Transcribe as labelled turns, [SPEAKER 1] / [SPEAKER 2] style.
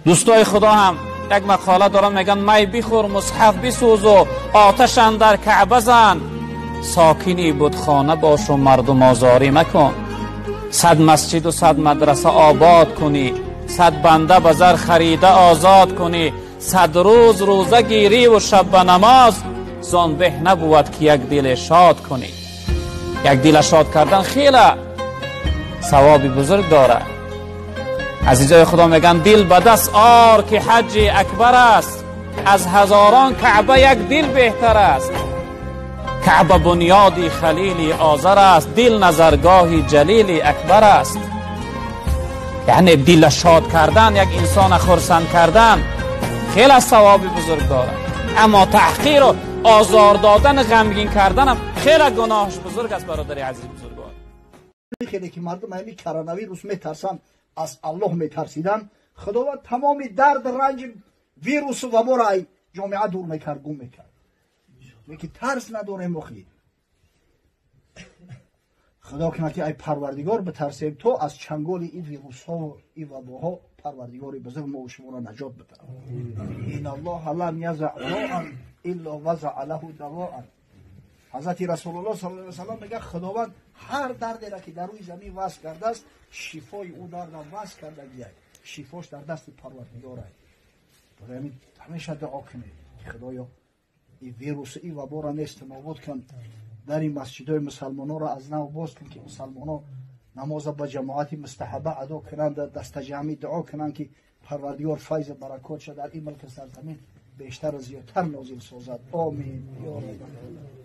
[SPEAKER 1] Дӯстои Худо ҳам як мақола доранд, мегӯянд: май бихӯр, мусҳаф бисӯз ва оташ андар Каъба зан, сокини будхона бош ва мардум озорӣ макун. 100 масҷид ва 100 мадраса обод кунӣ, 100 банда ба зар харида озод кунӣ, 100 рӯз рӯза гирӣ ва шаб ба намоз, зон беҳ набуд ки як дил шод кунӣ. Як дил шод кардан хеле савоби бузург дорад. Азизои Худо мегӯянд: дил ба даст ор ки ҳаҷҷи акбар аст, аз ҳазорон Каъба як дил беҳтар аст. Каъба бунёди Халили Озар аст, дил назаргоҳи Ҷалили Акбар аст. Яъне дил шод кардан, як инсона хурсанд кардан хеле савоби бузург дорад, аммо таҳқир ва озор додан, ғамгин кардан ҳам хеле гуноҳаш бузург аст. Бародари азиз бузургвор,
[SPEAKER 2] хеле ки мардум ҳамин коронавирус метарсанд, аз Аллоҳ метарсиданд, Худованд тамоми дард, ранҷ, вирусу ваборо ай ҷомеа дур мекард, гум мекард. Лекин тарс надорем охи. Худо кунад ки ай Парвардигор битарсем, то аз чанголи ин вирусҳо, ин вабоҳо Парвардигори бузург мо шуморо наҷот бидиҳад. Ин Аллоҳа лам яза доан илло вазаа лаҳу давоан. Ҳазрати Расулуллоҳ саллаллоҳу алайҳи васаллам мегӯяд: Худованд ҳар дардеро ки дар рӯи замин васф кардааст, шифои ӯ дардам васф кардагиай, шифош дар дасти Парвардигорай. Барои ҳамин ҳамеша дуо кунед ки Худоё, ин вирусу ин ваборо нест нобуд кун, дар ин масҷидҳои мусалмононро аз нав боз кун, ки мусалмонон намоза ба ҷамоати мустаҳаба адо кунанд, дастаҷамъӣ дуо кунанд, ки Парвардигор файзу баракотша дар ин мулки сарзамин бештару зиёдтар нозил созад. Омин ё Раббал.